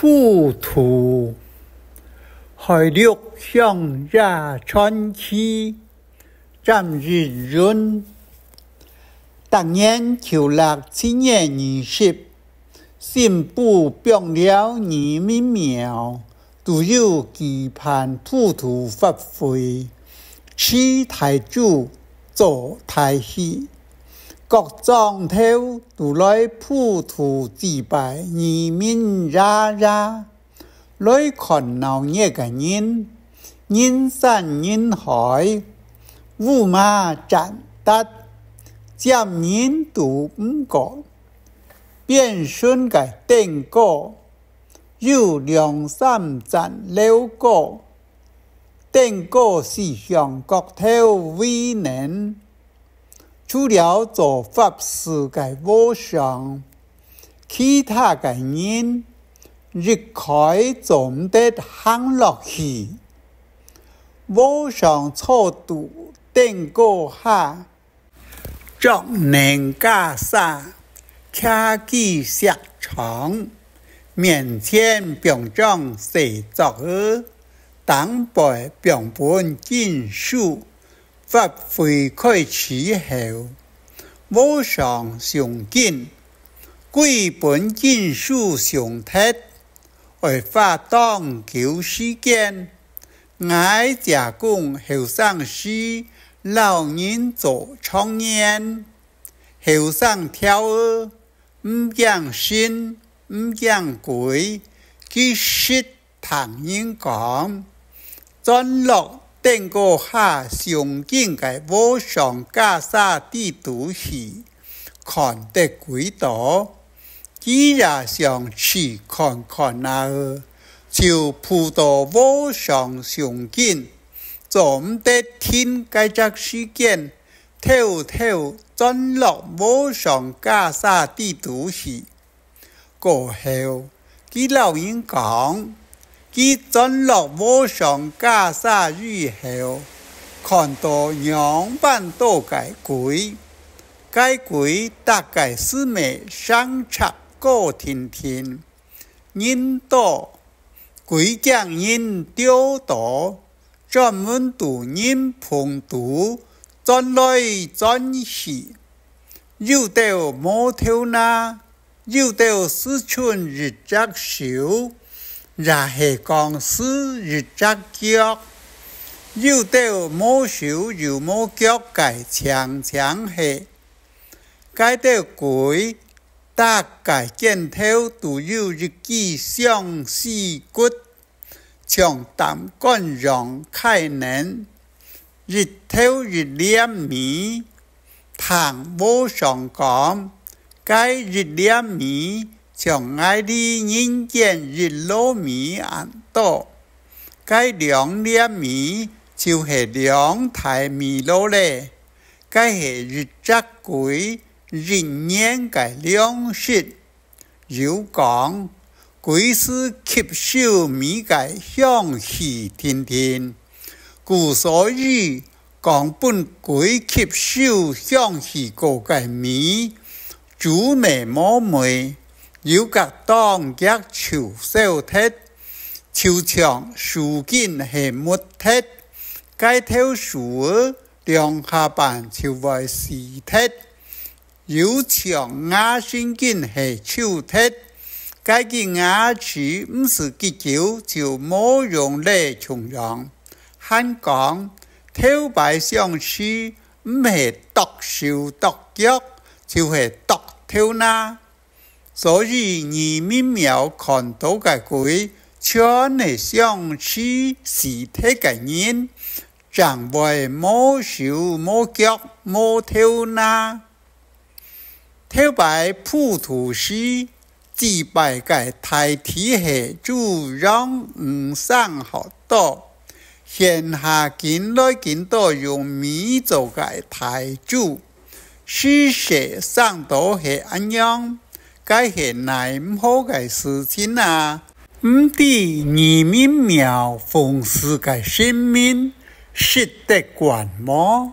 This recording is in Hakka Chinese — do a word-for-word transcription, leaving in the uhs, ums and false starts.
補土，海陸鄉野傳奇，詹益雲。逐年舊曆七月二十，新埔枋寮義民廟都有舉辦補土法會，飼大豬，做大戲，各莊頭都來補土祭拜義民爺爺。來看鬧熱个人，人山人海，烏麻氈沓，尖人都毋過。邊脣个燈篙，有兩三棧樓高，燈篙四向角頭圍等。除了做法事个和尚，其他个人一概做毋得行落去。和尚坐佇燈篙下，著等袈裟，擎支錫杖，面前放張細桌仔，頂背放本經書。法會開始後，和尚誦經，幾本經書誦忒，愛花當久時間。𠊎姐公後生時，摎人做長年，後生條仔，毋驚神，毋驚鬼，佢識聽人講，鑽落燈篙下誦經个和尚袈裟底肚去，看得鬼到。佢也想試看看啊，就跍到和尚誦經，做毋得停該隻時間，偷偷鑽落和尚袈裟底肚去。過後，佢摎人講，佢鑽落和尚袈裟以後，看到仰般多个鬼，該鬼逐个斯乜成尺高定定，人多，鬼驚人跺到，專門佇人縫肚鑽來鑽去，有兜無頭那，有兜斯伸一隻手，也係講斯一隻腳，有兜無手又無腳个淨淨係。該兜鬼，逐个肩頭都有一支相思骨，像擔竿樣㧡等，一頭一臉尾。聽和尚講，該一臉尾像𠊎俚人間一籮米恁多，該兩臉尾就係兩大米籮咧。該係一隻鬼一年个糧食。 有講，鬼斯吸收米个香氣定定，故所以講分鬼吸收香氣過个米，煮乜無味，又較當遽臭餿忒，就像樹根係歿忒，該頭樹仔兩下半就會死忒。 又像牙神經係抽忒，該支牙齒毋使幾久就無用咧共樣。還講，頭擺相持毋係剁手剁腳，就係剁頭那。所以義民廟看到个鬼，全係相持死忒个人，正會無手無腳無頭那。 頭擺普渡時，祭拜个大體係豬羊魚牲好多，現下緊來緊多用米做个大豬，時勢生到係恁樣，該係奈毋何个事情啊！毋知義民廟奉祀个神明食得慣無？